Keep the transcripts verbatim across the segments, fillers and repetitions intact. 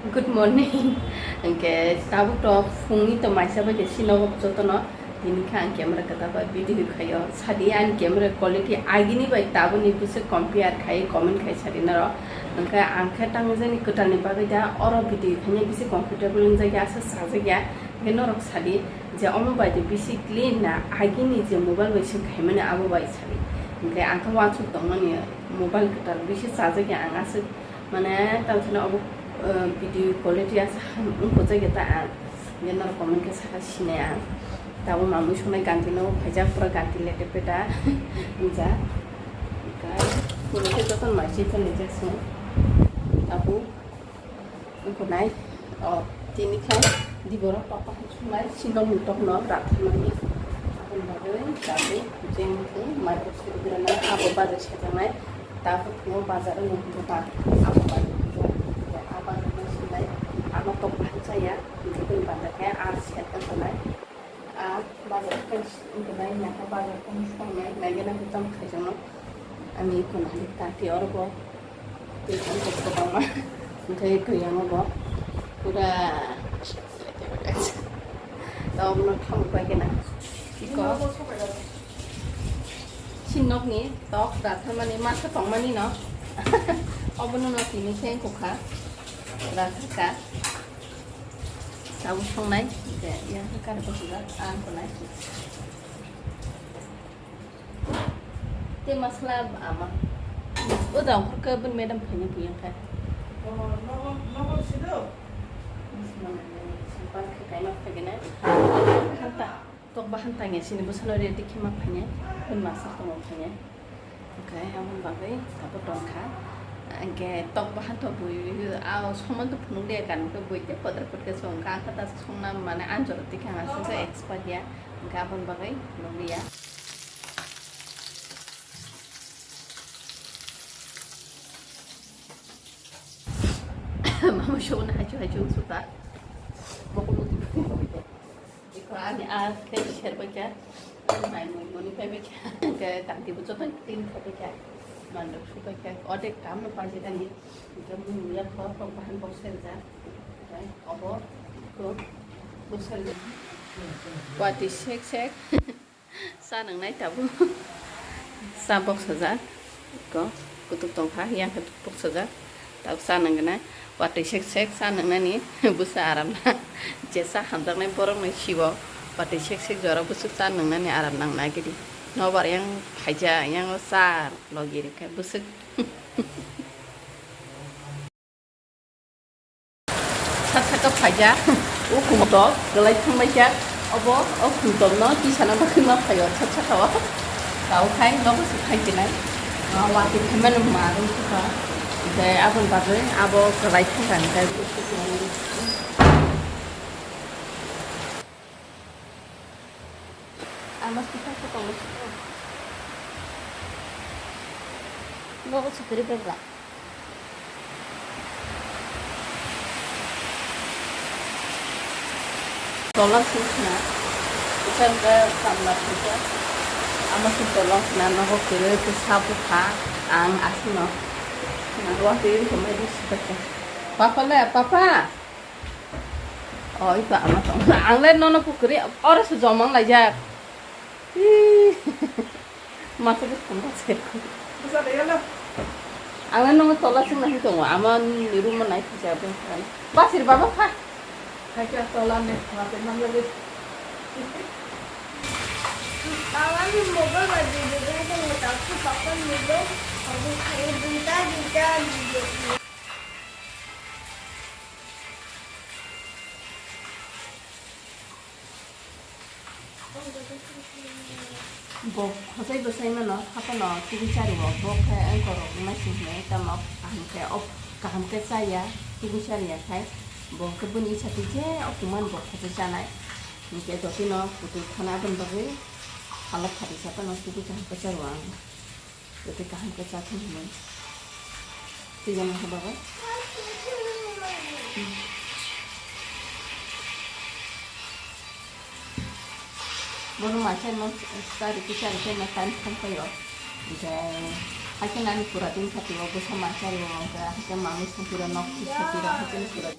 Good morning. Hwnkhe tabuk to phungni to maisa bai khe sinogo jotono. Tini khe ang camera kwtal bai video khaio. Sadi ani camera quality agini bai tabukni bwswk compare khai comment khai sadi norok. Hwnkhe ang khe tangwi jani kwtalni bagwi da oro video khaina bisi comfortable wngjakya, asa sajakya. Hwnkhe norok sadi je omo bai de bisi clean na agini je mobile bai se khaimani abo bai sadi. Hwnkhe ang khe uansuk tongmani mobile kwtal bisi chajakya ang aswk. Mane, tamo sano obo, eh, video quality asa ham wngkho jageta ang. Hwnkhe norok comment khe saka sinai ang. Tamo mamui sonai ganti no phaijak pura ganti lete peta. Wngja. Kai, kunu khe joton mai se khe lijak song. Abo wngkho nai. O, tini khe di borok tokma hai sunai, sinok ni tokno rathmani. Aboni bagwi jagwi jeng khe mai bo suri granai, abo bajar sejaknai. Tabuk phungo bazar wngwi tongkha, abo bai kisa, a bazar no sinai, ano tok bahai chaya, hwnkhe bini bazar khe a set wngkha nai, a bazar khe wngkha nai, nahar bazar khe wngkha nai, naigena hwnkhe tamo khaijakno, ani eko nahar kati oro bo twi tongkha kwbangma, hwnkhe twi yango bo pura tamo no tamo bai khe na iko. Sinokni tok ratharmani masa tongmani no. Obono no tini khe wngkha ratharka. Tabuk songnai je yang khe kare bosijak ang tongnai. Te masala ama. O jang khorka bun madam khaina buyang kha. Nogo, nogo, nogo sido. Sampan khe kaima khaina. Hanta. Tok bahan tangya sini bwsano ready khe ma phainai, hwn masa tongma phainai. Hwnkhe aboni bagwi tabuk tongkha. Hwnkhe tok bahan to bui, a soman to phunuk liya, kan to bui te podra podra song kha, ang kha ta songna mane anjoro tikha ang aswk expert ya. Hwnkhe aboni bagwi nukliya. Mama songna hachu hachu suka. Bokol uti. Iko ani a khe serbaikha, ani mai mui muni paibaikha, hwnkhe tangtibo joto clean khaibaikha, mandok subaikha, odek kamno paijak ani, hwnkhe mui muya kho tok bahan bok serjak, hwnkhe obo tok bok serjak, watwi sek sek. Cha nwngnai tabuk. Cha boksajak. Ko, kutuk tongkha, yang khe boksajak. Tabuk cha nwngnai. Watwi sek sek cha nwngnani bwsa aram na. Je cha hamjaknai borok no sibo. Watwi sek sek jora bwswk cha nwngnani aram nang nai gidi. Nobar yang phaija, yang cha logi rikha bwswk. Sat saka phaija, o khumtok, kwlai thangbaikha, obo, o khumtokno tisana bagwi ma phaio, sat saka o. Tao khai, nogo se khai tinai. Ah, watwi khaimano ma rwng thukha. Hwnkhe aboni bagwi abo kwlai thangkha, hwnkhe. Ama sika ko tongo sika. Nogo se kwrwi bebra. Tola sukna, ikan ga samla sika. Ama sing tola sukna nogo kwrwi ke sabu kha ang asino. Na wa ke ko mai di sika. Papa le, papa. Oh, ipa ama tong. Ang le nono pukri, oro se jomang laijak. Ih. Masa ke tong se. Ang le nono tola sing nahi tongo. Ama ni room nai kisa beng kan. Basir baba kha. Khacha tola ne, masa mang le. Baba ni mobile ba di di kan tongo, tak tu papan mobile. Aku khai dinta dinta di. Bo khosai bwsai mano, haphano tubui chari bo, bo khe wngkorok wngmai se hinwi tamo kaham khe, o kaham khe chaya, tubui chari ya khai, bo khe bini isa twi je o kuman bo khosai chanai, hinkhe jotino kutuk khana aboni bagwi halok khati sa phano tubui kaham khe charo ang. Tei kaham khe cha thung hinwi. Twi gana khe babai. Bono mai khe no chari khe chari khe no time thang paio. Hwnkhe Haikhe nang pura din khatio bwsa masa rio, hwnkhe haikhe mamwi songpiro, nok songpiro, haikhe pura.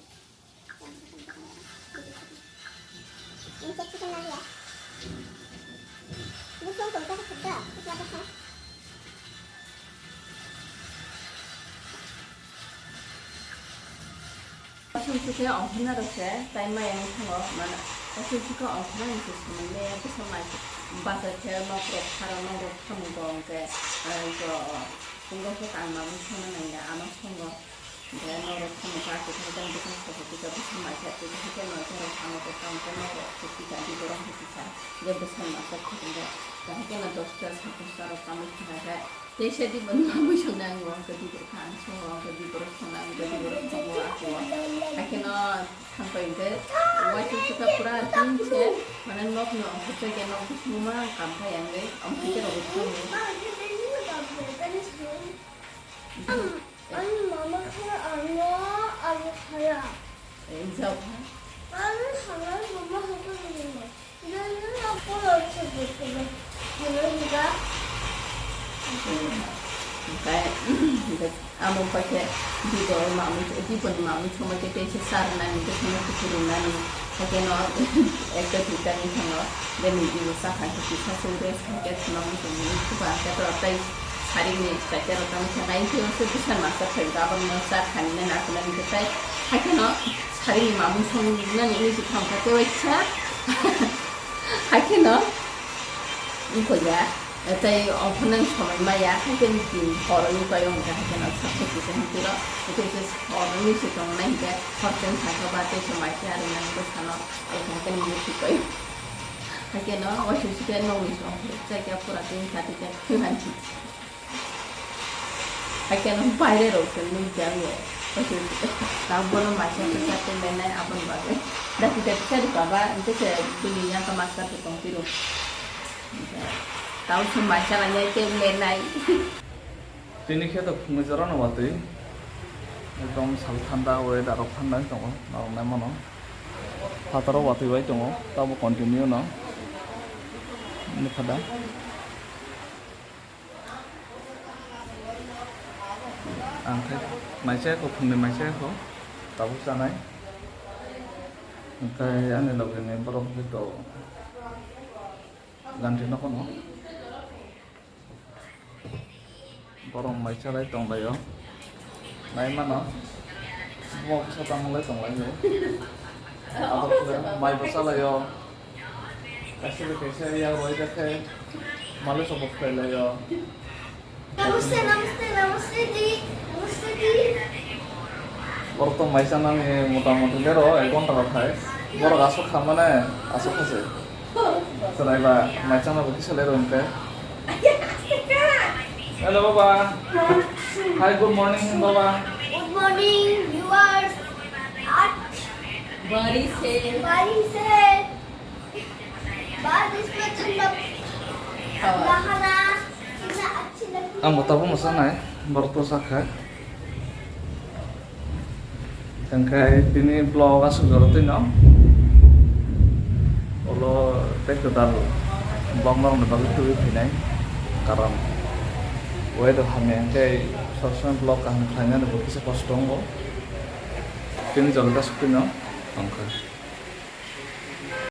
Aswk khe ongkhorna rw se, tai maya wng thango, mane, aswk khe ongkhorna ni se samung le, bwsa mai bazar khe nok rok pharo, nok rok khamung bo hwnkhe, eh, jo, tongo khe tang mamung songna nangya, ano songo, hwnkhe nok rok khamung kha, khe tang bwsa soko kisa bwsa mai kha, khe tang khe noi khe rok khamung khe tang khe nok rok khe kisa di borok khe kisa, je bwsa mai kha, khe tang khe, tang khe no dosta sakosta rok tamo khe tang khe, Teisa di bwrwi mamwi songna ang o, hwnkhe di borok ang songo, hwnkhe di borok songna ang, hwnkhe di borok songo ako. Haikhe no thangpai hwnkhe waisa sukha pura din se, mane nok no hwnkhe je nok bisingo ma kam khai ang le, ang hwnkhe rogo thangwi. Ani mama khaya ano, ano khaya. Ang jao kha. Ano khaya, mama khaya. Hwnkhe, hwnkhe amo paikhe Bibo mamwi, Bibo ni mamwi songma khe teisa cha rwnani, hwnkhe songma khe kwrwng nani, hwnkhe no ekta duita ni thango, bini Bibo cha kha khe kisa se rest kha khe mamwi songmani, hwnkhe ba khe to tei saring ni chaita rok tamo khe nai khe se bwsa masa phai gabang no cha khani na nakunani khe tai, hwnkhe no. Sarini mamung songnani wngwi se thangkha tei waisa. Haikheno wngkhoya, tei ophano somoi maya, haikheno din horoni toyong hwnkha, haikheno sak sak kisa hwnkhe rw, haikheno se horoni se tongnai hwnkhe hor chwng sakha ba tei se mai se arwng nani bwsano, haikheno muitu toyong. Haikheno waisa se khe nokni song phuru chakya pura tei wngkha tei khe thwi hai. Haikhe no baire rok se nukya o. Tang bono maisa kwchar tei lenai aboni bagwi. Dakti dakti khe baba, hwnkhe se bini yang khe master se tong phiro. Tamo se maisa lainai tei lenai. Tini khe to phungni jora no watwi. Ekdom sal thanda, weather rok thanda wng tongo, norok nai mano. Phataro watwi bai tongo, tamo continue no. Nukha da. Ang khe maisa kho, phungni maisa kho, tabuk chanai. Hwnkhe ani logini borok hwnkhe to gantino kono. Borok mai chalai tonglaio. Nai mano. Buma bwsa tangmani tonglaio. Abo khe mai bo chalaio. Kaisa bai kaisa yak roi khe malai sobo khlailaio. Namaste, namaste, namaste ji, namaste ji. Borok tong mai chanani mota moti lero ek ghonta rok hai. Borok aswk kha mane aswk kha se. Chwrai ba mai chana bo kisa lero hwnkhe. Hello, Baba. Hi, good morning, Baba. Good morning, viewers. आज बारिश है। बारिश है। बारिश में ठंडा नहाना, कितना अच्छी लगती है। Ang bo tabuk mwsa nai, borok to sakha. Hwnkhe tini vlog aswk jora twino. Ulo tei kwtal vlog norokni bagwi twiwi phinai. Karon weather hamya hwnkhe sob somoi vlog kaham khlainani bo kisa kosto wngo. Tini jora aswk twino tongkha.